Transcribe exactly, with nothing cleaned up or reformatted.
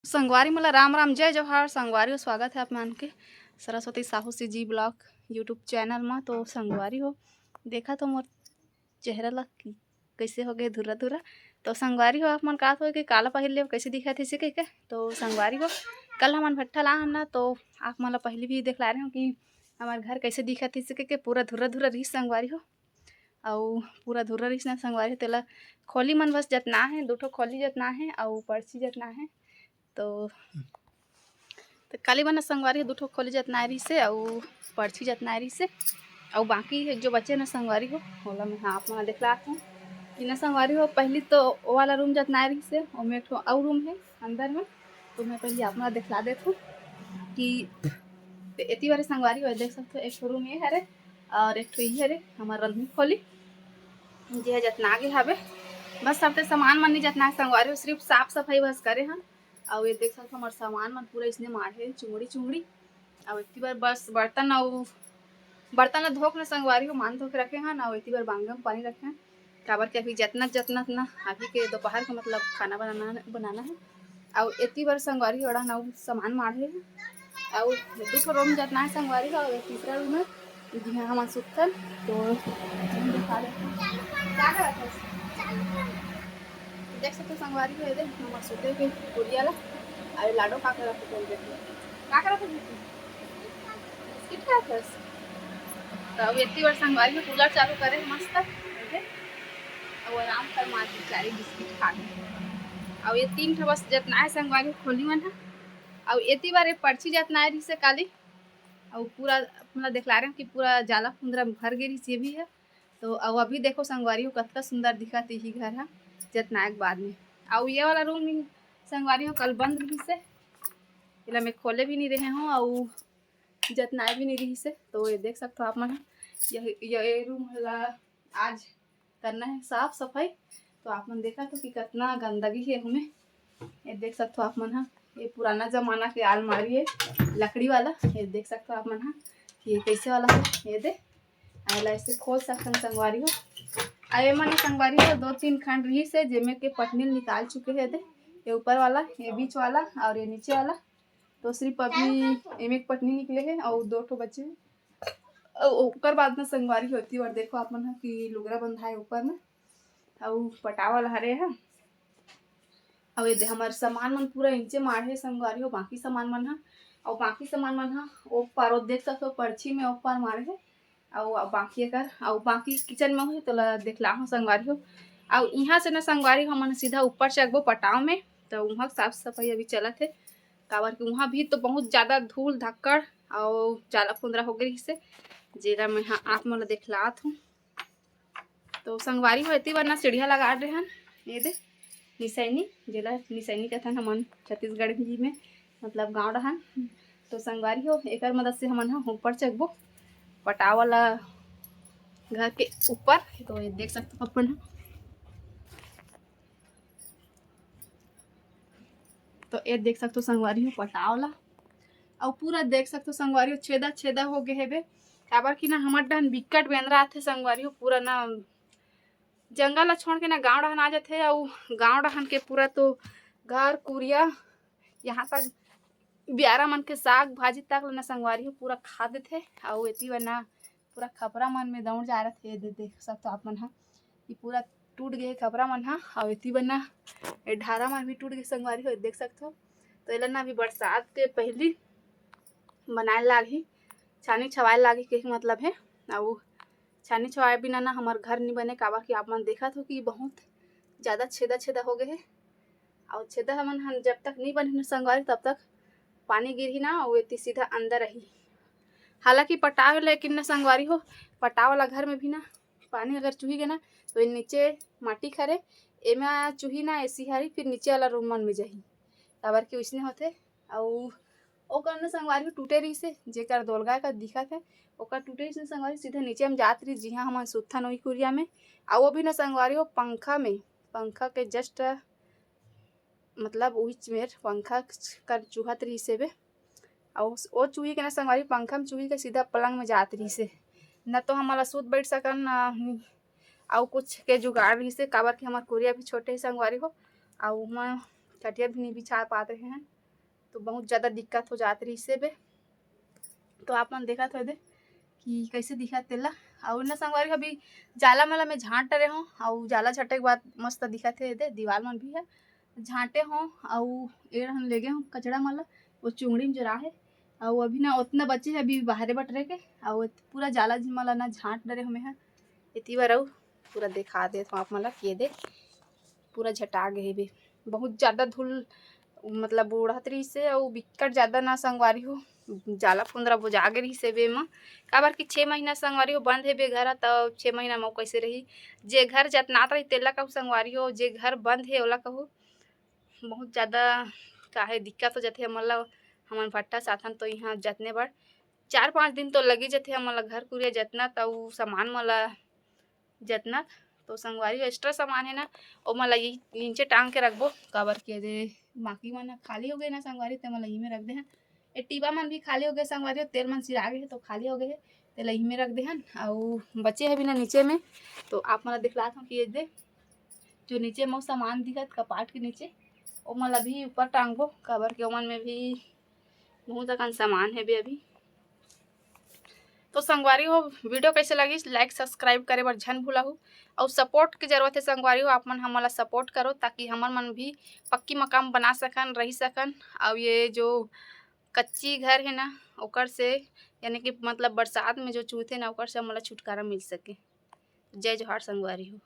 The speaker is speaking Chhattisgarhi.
संगवारी मन ला राम राम, जय जोहार। संगवारी हो, स्वागत है आप मन के Saraswati Sahu CG vlog YouTube channel मा। तो संगवारी हो, देखा तो मोर चेहरा ला कि कइसे हो गए धुर्रा धुर्रा। तो संगवारी हो, आप मन कहत हो कि काला पहिर ले कइसे दिखत हे से कहिके। तो संगवारी हो, कल हमन भट्ठा ला हन ना, तो आप मन ला पहली भी देखला रहे हो कि हमार घर कइसे दिखत हे से कहिके, पूरा धुर्रा धुर्रा रहिस संगवारी हो। अउ पूरा धुर्रा रहिस ना संगवारी हो, तेला खोली मन बस जतना हे, दू ठो खोली जतना हे अउ पर्ची जतना हे। तो, तो काली बना संगवारी हो, दू ठो खोली जतनाए रहिसे अउ पर्ची जतनाए रहिसे। अउ बाकी जो बचे ना संगवारी हो, ओला मैं, हाँ, आप मन देखलात हूँ कि ना संगवारी हो, पहली तो ओ वाला रूम जतनाए रहिसे, ओमे एक ठो अउ रूम है अंदर में। तो मैं पहली आप मन देखला देत हूँ कि एती बारे संगवारी हो, देख सकते हो, एक ठो रूम ये हरे और एक ठो ये हरे, हमार रंधनी खोली जे ह जतना आगे हवे। बस सबते सामान मन नहीं जतना संगवारी हो, सिर्फ साफ सफाई बस करे हन। अउ ये देख सकत हो, हमर सामान मन पूरा इसने माढ़े हे, चुंगड़ी चुंगड़ी। अउ एती बार बस बर्तन अउ बर्तन ला धोक न संगवारी हो, मान धोक रखे हन। अउ एती बार बांगा म पानी रखे हन, काबर के अभी जतना जतना ना अभी के दोपहर के मतलब खाना बनाना बनाना है। अउ एती बार संगवारी हो, ओड़ा नौ सामान माढ़े हे। अउ दू ठो रूम जतना है संगवारी हो, अउ तीसरा रूम है जिहाँ हमन सुतथन। तो का करत हस? देख सकते संगवारी हो, ये दे हमर सुते के कुरिया ला, अरे लाडो का करत हो, बोल दे, का करत हो बेटी? बिस्किट खात हस? तो अब एती बार संगवारी हो कूलर चालू करे हे मस्त, देखे? अब आराम कर मार के चारी बिस्किट खा के। अब ये तीन ठो बस जतना है संगवारी हो खोली मन है। अब एती बार ये पर्ची जतना है रिसे काली, अब पूरा अपना देखला रहे हो कि पूरा जाला कुंदरा में भर गे रिसे भी है। तो अब अभी देखो संगवारी हो कतका सुंदर दिखत ही घर है जतना के बाद में। अब ये वाला रूम संगवारी हो कल बंद रहिसे, एला मैं खोले भी नहीं रहे हूँ, अउ जतनाए भी नहीं रहिसे। तो ये देख सकते हो आप मन, यह, ये रूम ला आज करना है साफ सफाई। तो आप मन देखा तो कि कितना गंदगी है हमें। ये देख सकते हो आप मन हा, ये पुराना जमाना के अलमारी है लकड़ी वाला। ये देख सकते हो आप मन हा कि ये कैसे वाला है। ये दे, एला ऐसे खोल सकते हैं संगवारी हो। आ ये मन संगवारी हो दो तीन खंड रहिसे, जेमे के पटनी निकाल चुके हैं। दे, ये ऊपर वाला, ये बीच वाला और ये नीचे वाला। तो सिर्फ अभी एमे एक पटनी निकले है और दो ठो बचे हैं। अउ ओकर बाद में संगवारी हो एती बार देखो आप मन ह कि लुगरा बंधाए ऊपर में, अउ पटावा ला हरे ह। अउ ये दे हमर सामान मन पूरा इंचे माढ़े संगवारी हो, बाकी सामान मन ह, अउ बाकी सामान मन ह ओ पार, ओ देख सकथो पर्ची में ओ पार माढ़े हे, अउ बाकी एकर, अउ बाकी किचन में होही तोला देखला हो संगवारी हो। अउ इहाँ से ना संगवारी हो हमन सीधा ऊपर चघबो पटाव में, तो उहाँ साफ सफाई अभी चलत हे, काबर कि उहाँ भी तो बहुत ज्यादा धूल धक्कड़ अउ जाला कुंदरा हो गई से, जेला मैं हा आप मन ला देखलात हूँ। तो संगवारी हो एती बर ना सीढ़िया लगा रहे हन, ये दे निसैनी, जेला निसैनी कथन हमन छत्तीसगढ़ जी में, मतलब गाँव डहन। तो संगवारी हो एकर मदद से हमन ह ऊपर चघबो पटाव वाला घर के ऊपर। तो ये देख सकते हो अपन ह, तो ये देख सकते हो संगवारी हो पटाव ला, अउ पूरा देख सकते हो संगवारी हो छेदा छेदा हो गए हेबे, काबर कि ना हमर डहन बिकट बेंदरा आथे संगवारी हो, पूरा ना जंगल ला छोड़ के ना गांव डहन आ जाथे, अउ गांव डहन के पूरा तो घर कुरिया यहाँ तक बियारा मन के साग भाजी तक ल ना संगवारी हो पूरा खा देथे, अउ एती बर ना पूरा खपरा मन में दौड़ जा रथे। ये दे, देख सकते हो आप मन ह, ये पूरा टूट गए खपरा मन ह, अउ एती बर ना ये ढारा मन भी टूट गए संगवारी हो, देख सकते हो। तो एला ना अभी बरसात के पहली बनाए लागही, छानी छवाए लागही के मतलब है। अउ छानी छवाए बिना ना हमर घर नहीं बने, काबर कि आप मन देखत हो कि बहुत ज्यादा छेदा छेदा हो गए है। अउ छेदा हमन ह जब तक नहीं बनही ना संगवारी, तब तक पानी गिरही ना, अउ एती सीधा अंदर आही। हालांकि पटाव, लेकिन ना संगवारी हो, पटाव वाला घर में भी ना पानी अगर चुही गे ना, तो ये नीचे माटी खरे, एमा चुही ना, एसी हरी, फिर नीचे वाला रूम मन में जाही, काबर कि उसने होथे। अउ ओकर ना संगवारी हो टूटे रहिसे, जेकर दोलगा का दिखत है, ओकर टूटे रहिसे संगवारी, सीधे नीचे में जात रही, जिहाँ हमन सुत्थन ओही कुरिया में। अउ वो भी ना संगवारी हो पंखा में, पंखा के just मतलब उहीच मेर पंखा कर चुहत रहिसे बे। अउ ओ चुही के ना संगवारी पंखा में चुही के सीधा पलंग में जात रहिसे, न तो हमन ला सुत बैठ सकन, न ही अउ कुछ के जुगाड़ रहिसे, काबर कि हमर कुरिया भी छोटे ही संगवारी हो। अउ उहाँ तटिया भी नहीं बिछा पात रहे हैं, तो बहुत ज़्यादा दिक्कत हो जात रहिस हे बे। तो आप मन देखत हो दे कि कैसे दिखत तेला। अउ ना संगवारी हो, अभी जाला मन ला मैं झांट डरे हों, अउ जाला झटे के बाद मस्त दिखत हे दे, दीवाल मन भी है झांटे हों, अउ एड़ हन लेगे हों कचड़ा मन ला, वो चुंगड़ी में जरा है। अउ अभी ना उतना बचे है अभी बाहरे बटरे के, अउ पूरा जाला मन ला ना झांट डरे हों मैं ह। एती बर अउ पूरा देखा देत हों आप मन ला कि ये दे पूरा झटा गे हे बे। बहुत ज़्यादा धूल मतलब उड़त रहिस हे, अउ बिक्कट ज़्यादा ना संगवारी हो, जाला फुंदरा बोजा गे रहिस हे बे एमा। काबर कि छः महीना संगवारी हो बंद हे बे घर ह, त छः महीना म कैसे रही? जे घर जतनात रही तेला कहू संगवारी हो, जे घर बंद हे ओला कहू। बहुत ज़्यादा काहे दिक्कत हो जाथे हमन ला, हमन भट्ठा साथन तो यहाँ जतने बर चार पाँच दिन तो लगी जाथे हमन ला घर कुरिया जतना, त उ सामान मन ला जतना। तो संगवारी हो, extra सामान है ना, ओमन ला ये नीचे टांग के रखबो, काबर के दे बाकी मन ह खाली हो गए ना संगवारी, ते मन ला इही में रख दे हैं। ये टीबा मन भी खाली हो गए संगवारी हो, तेल मन सिरा गए हे तो खाली हो गए हे, तेला इही में रख दे हन। अउ बचे हे भी ना नीचे में, तो आप मन ला दिखलात हूँ कि ये दे जो नीचे में सामान दिखत कपाट के नीचे, ओमन ला भी ऊपर टांगबो, काबर के ओमन में भी बहुत अकन सामान हे बे अभी। तो संगवारी हो, video कैसे लगिस, like subscribe करे बर झन भूलहू। अउ support के जरूरत हे संगवारी हो, आप मन हमन ला support करो, ताकि हमन मन भी पक्की मकान बना सकन, रही सकन। अउ ये जो कच्ची घर है ना, ओकर से, यानी कि मतलब बरसात में जो चूथे ना, ओकर से हमन ला छुटकारा मिल सके। जय जोहार संगवारी हो।